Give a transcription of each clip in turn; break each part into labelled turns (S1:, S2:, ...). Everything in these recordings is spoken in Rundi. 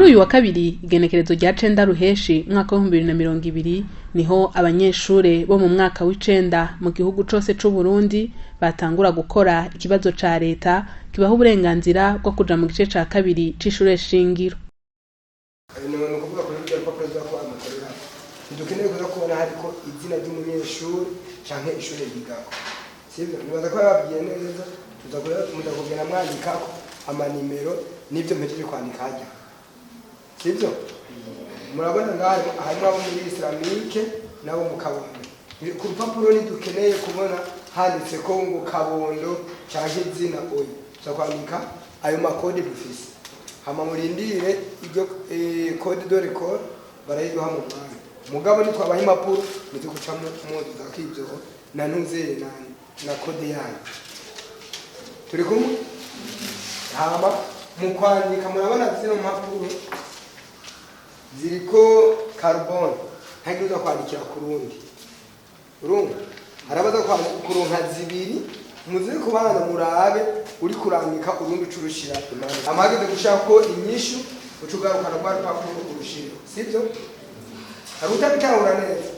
S1: Kuri uyu wa kabiri, igenekerezo rya 9 Ruheshi 2020, niho abanyeshure bo mu mwaka w'icenda mu gihugu cose c'Uburundi batangura gukora ikibazo ca leta kibaha uburenganzira bwo kuja mu gice ca kabiri c'ishure shingiro.
S2: Ni ukuvuga kuri rurya rupapuro ruza ko amukorera, ntidukeneye kuza kubona hariko izina ry'umunyeshuri canke ishure yigako, sivyo? Nibaza ko yababwiye neza. Tuza muza kugenda mwandikako amanimero n'ivyo mpejeje kwandika harya, sivyo? Murabona ngaha harimo abo muri Islamique n'abo mu Kabondo. Ku rupapuro ntidukeneye kubona handitse ko ngo Kabondo canke izina, oya. Tuza kwandika ayo ma codes dufise, hama murindire iryo code de l'école barayiduha mu mwanya. Mugabo nitwabaha impapuro, muze guca muzuza ko ivyo na ntuzeye na code yanyu. Turi kumwe? Hama mu kwandika, murabona zino mpapuro ziriko carbone, ntagira uza kwandikira ku rundi. Urumva harabaza kuronka zibiri, muze kubana murabe uri kurandika urundi uca urushira impande. Amahageze gushaka ko inyishu, uca ugarukana rwa rupapuro urushire, sibyo? Hari utabitahura neza?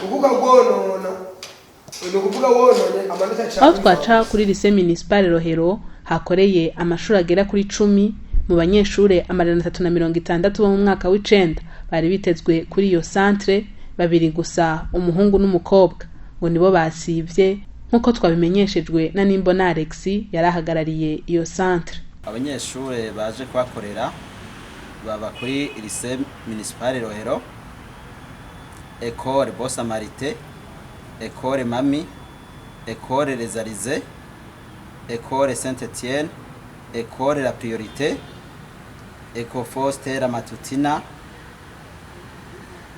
S2: Kuvuga rwonona, ni ukuvuga wononye amanota.
S1: Aho twaca kuri lycée municipal Rohero, hakoreye amashuri agera kuri 10 mu banyeshure 360 bo mu mwaka w'icenda bari bitezwe kuri iyo centre, babiri gusa, umuhungu n'umukobwa, ngo nibo basivye, nk'uko twabimenyeshejwe na Nimbona Alex yari ahagarariye iyo centre.
S3: Abanyeshure baje kuhakorera baba kuri lycée municipal Rohero, école Bon Samaritain, école Mami, école Les Alizés, école Saint Etienne, école La Priorité, Ecofo Stella Matutina,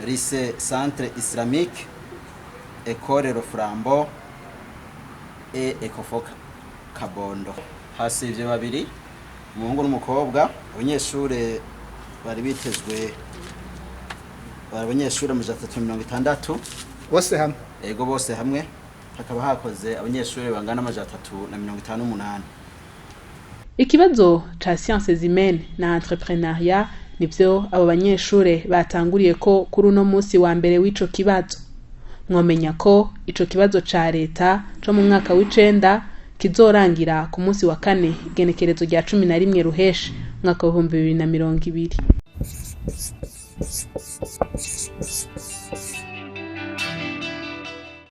S3: lycée Centre Islamique, école Le Flambeau et Ecofo Kabondo. Hasivye babiri, umuhungu n'umukobwa. Abanyeshure bari bitezwe bari abanyeshure 360.
S4: Bose hamwe?
S3: Ego, bose hamwe hakaba hakoze abanyeshure bangana 358.
S1: Ikibazo ca sciences humaines na entrepreneuriat nivyo abo banyeshure batanguriye ko kuri uno musi wa mbere w'ico kibazo. Mwomenya ko ico kibazo ca leta co mu mwaka w'icenda kizorangira ku munsi wa kane, igenekerezo rya 11 Ruheshi 2020.